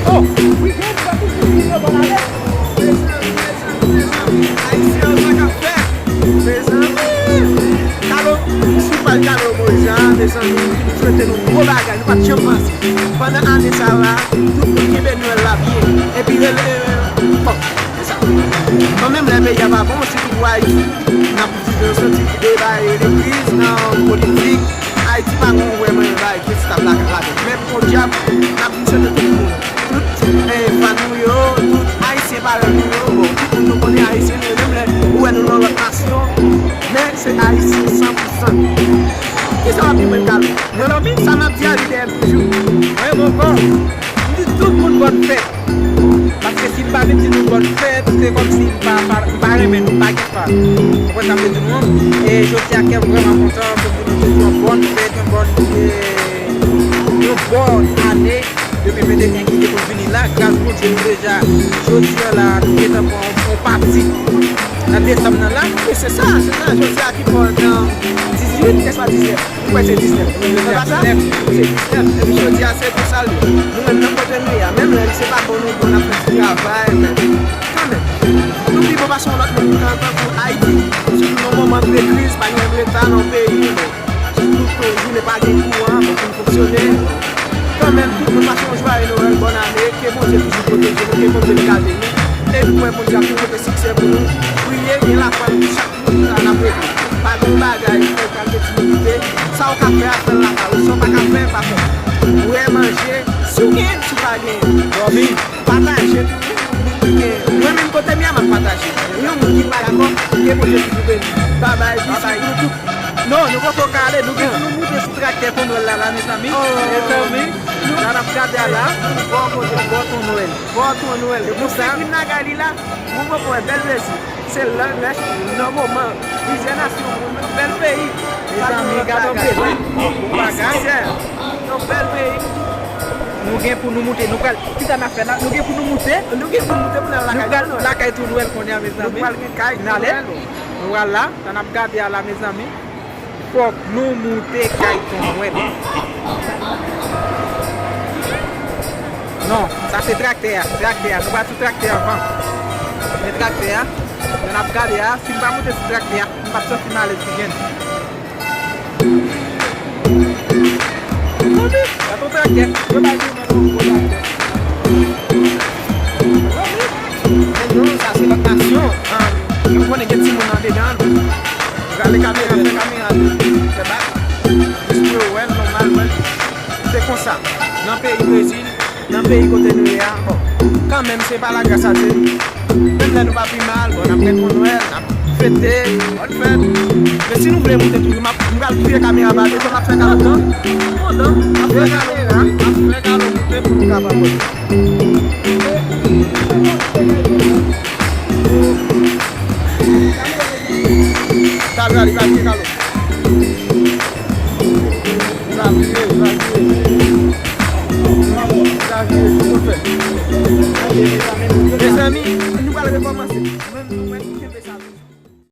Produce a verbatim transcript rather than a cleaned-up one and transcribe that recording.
Oh, wi, gen yon pèp ki vin yo ban ale. Mezanmi, mezanmi, mezanmi. Ayisyen yo sa k ap fèt. Mezanmi. Kalo, si w pral Kalo Moyiz la, mezanmi, nou vin swete nou gwo bagay, nou pa t janm panse. Pandan ane sa yo la, tout moun kenbe Nwèl la byen. Epi rele, bon, se sa. Kanmenm lè peyi a pa bon, sitou pou Ayiti, n ap viv yon soti de bagay de kriz nan politik. Ayiti pa gon vrèman yon bagay ki estab la, ladan. Men podyab, n ap vin swete tout moun, tout, eh, fan nou yo, tout Ayisyen parèy nou yo, bon, tout moun nou konnen Ayisyen nou ye, menm lè ou wè nou nan lòt nasyon, men se Ayisyen san pou san. Kisa w ap di mwen, Kalo? Mezanmi, sa m ap di a, Lidè m toujou. Mwen, mwen, bon, m di tout moun bòn fèt. Paske si m pa vin di nou bòn fèt, se kòmsi m pa, pa, m pa renmen nou, m pa gen fan. Ou konprann sa m vle di nou an? E jodi a, kè m vrèman kontan pou m di nou tout yon bòn fèt, yon bòn, e, yon bòn ane de mil venteyen ki te pou vini la. Gras Bondye, nou deja, jodi a la, nou gentan pran yon, yon pati nan desanm nan la. E se sa, se sa, jodi a ki fò nan dizuit, kèswa diznèf. Mwen kwè se diznèf. Se pa sa? Se diznèf. Epi jodi a, se konsa l ye. Nou menm, nan kote nou ye a, menm lè se pa bon nou bon, n ap fè ti travay, men kanmenm, nou pi bon pase yon lòt moun nan tankou Ayiti. Sitou nan moman de kriz, pa gen leta nan peyi, men sitou ke jounen pa gen kouran, bon, pou n fonksyone. Kanmenm, tout moun pase yon jwaye Nwèl, bòn ane, ke Bondye toujou pwoteje nou, ke Bondye gade nou. E nou kwè Bondye ap toujou pote siksè pou nou. Priye, gen lafwa nan chak Sa n ap regle. Pa gen yon bagay, fè kalite timidite. Sa w ka fè a, fè l lakay ou. Sa w pa ka fè, pa fè l. Bwè, manje, si w genyen, si w pa genyen, dòmi, pataje tou. Moun ki genyen. Mwen menm kote m ye a, m ap pataje. Yon moun ki pa dakò, ke Bondye toujou beni. Babay, bizou pou nou tout. Non, nou poko ka ale, nou gen pou nou moute sou traktè pou Nwèl la, la, mezanmi. Mezanmi, la n ap gade a la, bò kote, bò Ton Nwèl. Bò Ton Nwèl. E pou sa, vin lakay li la, moun poko wè bèl plezi. Se lè, lè, nan moman, plizyè nasyon, bèl peyi. Mezanmi, gade yon peyi, bon bagay. Yon bèl peyi. Nou gen pou nou moute, nou pral, kisa n ap fè la? Nou gen pou nou moute. Nou gen pou nou moute pou n al lakay Ton Nwèl. Nou pral lakay Ton Nwèl kounye a, mezanmi. Nou pral gen kay Ton Nwèl. Nou pral la, sa n ap gade a la, mezanmi. Fòk nou moute kay Ton Nwèl. Non, sa se traktè a, traktè a. Nou pa sou traktè anvan. Men traktè a, lè n ap gade a, si m pa moute sou traktè a, m p ap santi m alèz pou jwenn. Gade yon traktè, yo bay goumen yon gwo traktè. Men non, sa se lòt nasyon. An, nou konnen gen timoun andedan. Rale kamera, fè kamera fè bak. Jis pou yo wè l, nòmal, wè l. Se konsa. Nan peyi Brezil, nan peyi kote nou ye a, bon, kanmenm se pa la gras a Dye. Menm lè nou pa pi mal, bon, n ap fè Ton Nwèl, n ap fete, bòn fèt. Men si nou vle moute toujou, m ap, m pral vire kamera pa de, m ap fè kalo. M ap fè kalo moute, m ap fè kalo moute pou nou kapab wè. Kamera li pa vire kalo.